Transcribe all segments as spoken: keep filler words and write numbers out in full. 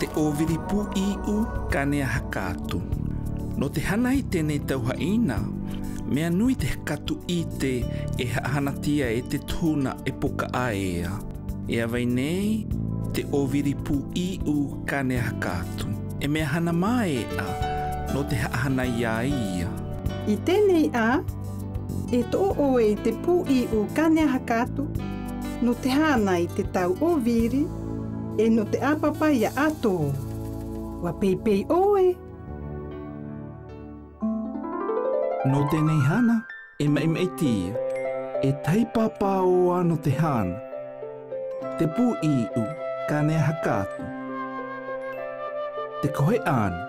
Te oviri pu'i'u Kanea Hakatu. No te hana i teine tau haina, mea nui te hakatu ite e hahanatia e te tuhuna e poka aea. E a vai nei te oviri pu'i'u Kanea Hakatu. E mea hana mae'a no te hahana ia ia. I teine a, e to'o oe i te pu'i'u Kanea Hakatu, no te hana i te tau oviri, e no te apapa ia ato. Ua peipei oe. No teine hana, e ma'i-ma'i tia, e tahi papaoa no te hana. Te pu'i'u Kanea Hakatu. Te kohe ana.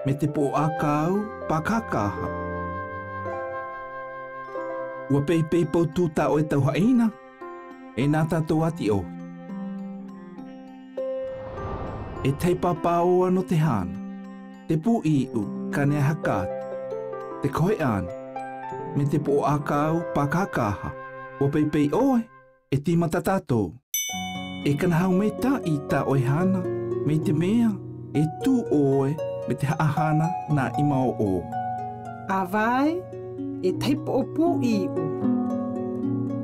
Me te po'o akau pakahakaha. Ua peipei pautu ta oe tau haina. E na tatou ati ohi. E tahi papaoa no te hana. Te pu'i'u Kanea Hakatu. Te kohe ana. Me te po'o akau pakahakaha. Ua peipei oe, e tima ta tatou. E kana hau mai ta'i ta oe hana, mai te mea e tu oe mai te hahana na'ima o'o. A vai, e tahi po'o pu'i'u.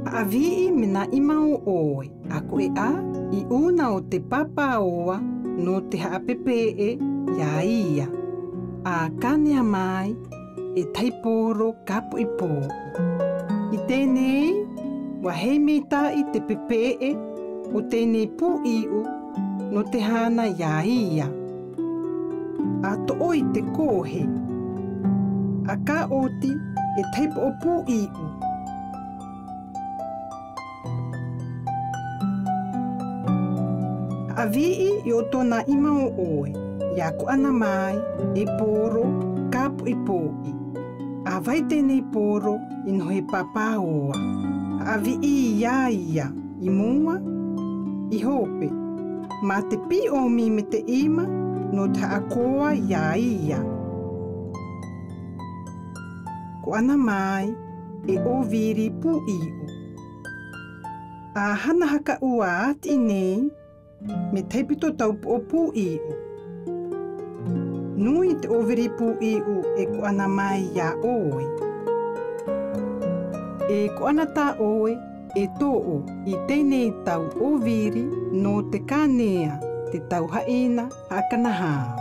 Ha'awi'i mai na'ima o'o oe. Ako e a, i una o te papaoa no te ha'a pepe'e ia ia. A kanea mai e tahi poro kapu'i po'i. I teine, ua hei mai ta'i te pepe'e o teine pu'i'u no te hana ia ia. A to'o i te kohe. A ka oti e tahi po'o pu'i'u. Ha'awi'i i oto na'ima o'o oe, ia ko ana mai e poro kapu'i po'i. A vai teine poro i nohe papaoa. Ha'awi'i ia ia, i mua, i hope. Ma te pi'omi mai te ima no te ha'akoa ia ia. Ko ana mai e oviri pu'i'u. A hana haka ua ati nei, mai tahi pito tau po'o pu'i'u. Nui te oviri pu'i'u e ko ana mai ia oe. E ko ana ta oe e to'o i teine tau oviri no te kanea te tau haina ha'akana hawo.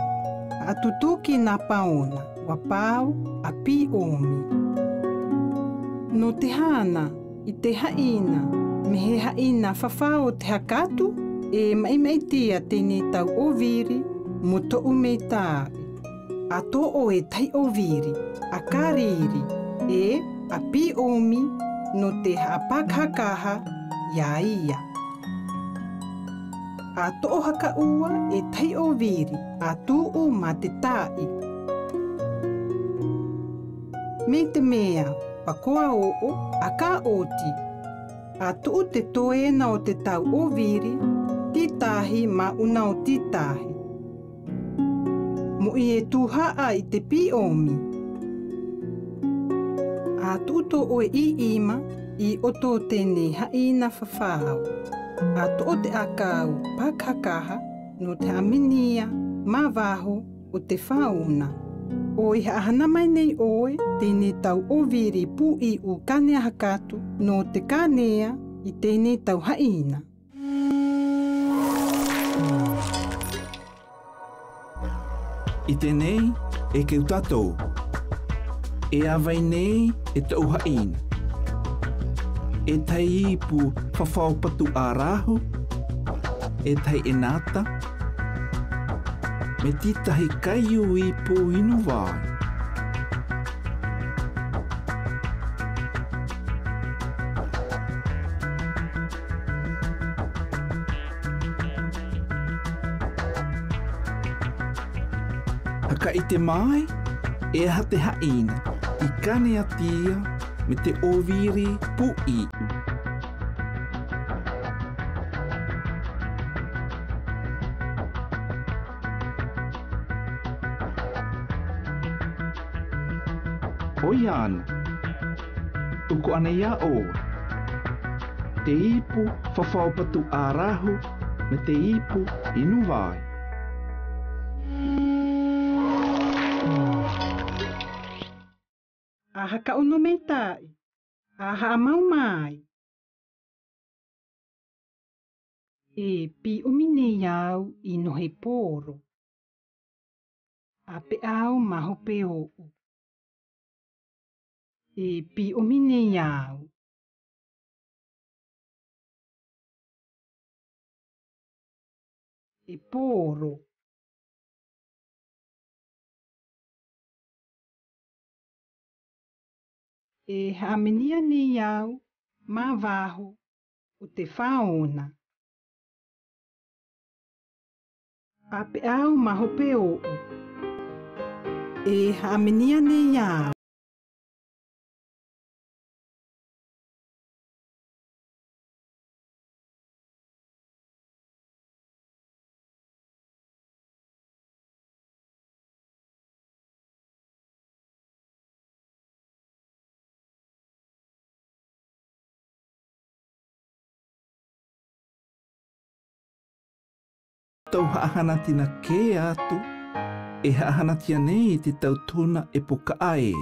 Ha'atutuki na paona, ua pao a pi'omi. No te hana i te haina, mehe haina fafao te hakatu, e ma'i-ma'i tia teine tau oviri mo to'u mai ta'i. A to'o e tahi oviri, a kariri, e a pi'omi no te ha'apakahakaha ia ia. A to'o haka ua e tahi oviri, a tu'u ma te ta'i. Mai te mea pakoa o'o, a ka oti. A tu'u te toena o te tau oviri, ti tahi ma una o ti tahi. Mo i e tuha'a i te pi'omi. A tu'u to'o e i ima i oto teine haina fafao. A to'o te akau pakahakaha no te ha'aminia ma vaho o te fauna. O i hahana mai nei oe teine tau oviri pu'i'u kanea hakatu no te kanea i teine tau haina. I teine e keu tatou. E a vai nei e to'u haina. E tahi ipu fafao patu arahu. E tahi enata. Mai ti tahi kaiu ipu inu vai. Haka ite mai e aha te haina i kanea tia mai te oviri pu'i'u. Oi ana. Uku ana ia oe. Te ipu fafao patu arahu Mete ipu i nuva i. Aha ka o no meta'i? Aha a mau mai? E pi'omi ne yaw i nohe poro. Ape aw ma hope o'o. E pi'omi ne yaw. E poro. E ha'amenea ne yaw ma vaho o te faona. Ape aw ma hope o'o. E ha'amenea ne yaw. Tau ha'ahana tina ke ato, e ha'ahana tiane i ti tau tona e poka'a e.